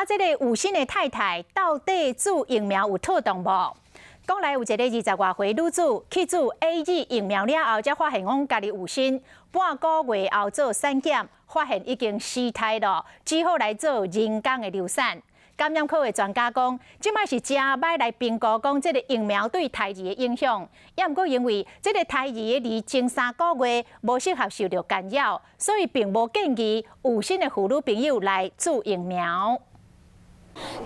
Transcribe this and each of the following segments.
啊，這个有身的太太到底注疫苗有妥當無？國內有一个20外歲女子去注 AZ 疫苗了後，才發現講家己有身，半個月後做產檢，發現已經死胎了，只好來做人工的流產。感染科的專家講，這擺是誠䆀來評估講這个疫苗對胎兒的影響，也毋過因為這个胎兒佇前3個月無適合受著干擾，所以並無建議有身的婦女朋友來注疫苗。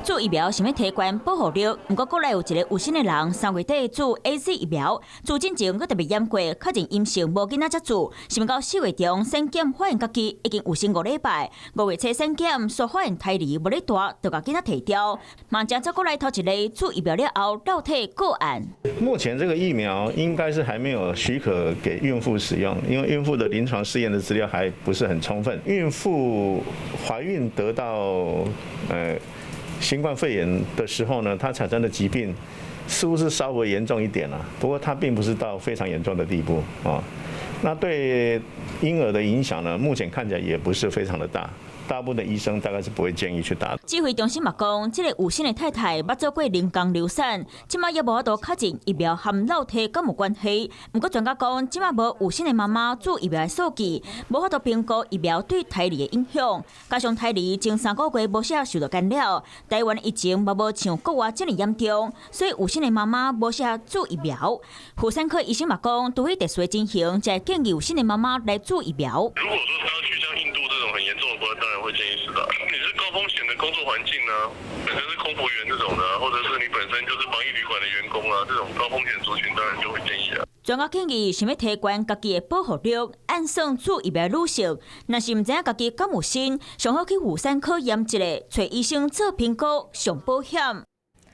注疫苗想欲提懸保護力，毋過國內有一个有身的人3月底注 AZ 疫苗，注進前閣特別驗過，確認陰性無囡仔才注，想欲到4月中產檢發現家己已經有身5禮拜，5月初產檢煞發現胎兒無咧大，就共囡仔提掉。嘛正做國內頭一例注疫苗了後漏體個案。目前這個疫苗應該是還沒有許可給孕婦使用，因為孕婦的臨床試驗的資料還不是很充分。孕婦懷孕得到新冠肺炎的時候呢，它產生的疾病似乎是稍微嚴重一點啦，不過它並不是到非常嚴重的地步啊。那對嬰兒的影響呢，目前看起來也不是非常的大。大部分的醫生大概是不會建議去打。指揮中心嘛講，這个有身的太太捌做過人工流產，這擺猶無法度確認疫苗和漏體敢有關係。毋過專家講，這擺無有身的媽媽注疫苗的數據，無法度評估疫苗對胎兒的影響。加上胎兒前3個月無適合受著干擾，台灣疫情嘛無像國外這爾嚴重，所以有身的媽媽無適合注疫苗。婦產科醫生嘛講，除非特殊情形，才會建議有身的媽媽來注疫苗。如果說他要去像印度這種很嚴重的國家，當然會建議施打。你是高風險的工作環境啊，本身是空服員這種的，或者是你本身就是防疫旅館的員工啊，這種高風險族群當然就會建議啊。專家建議，想欲提懸家己的保護力，按算注疫苗女性，若是毋知影家己敢有身，上好去婦產科驗一下，揣醫生做評估，上保險。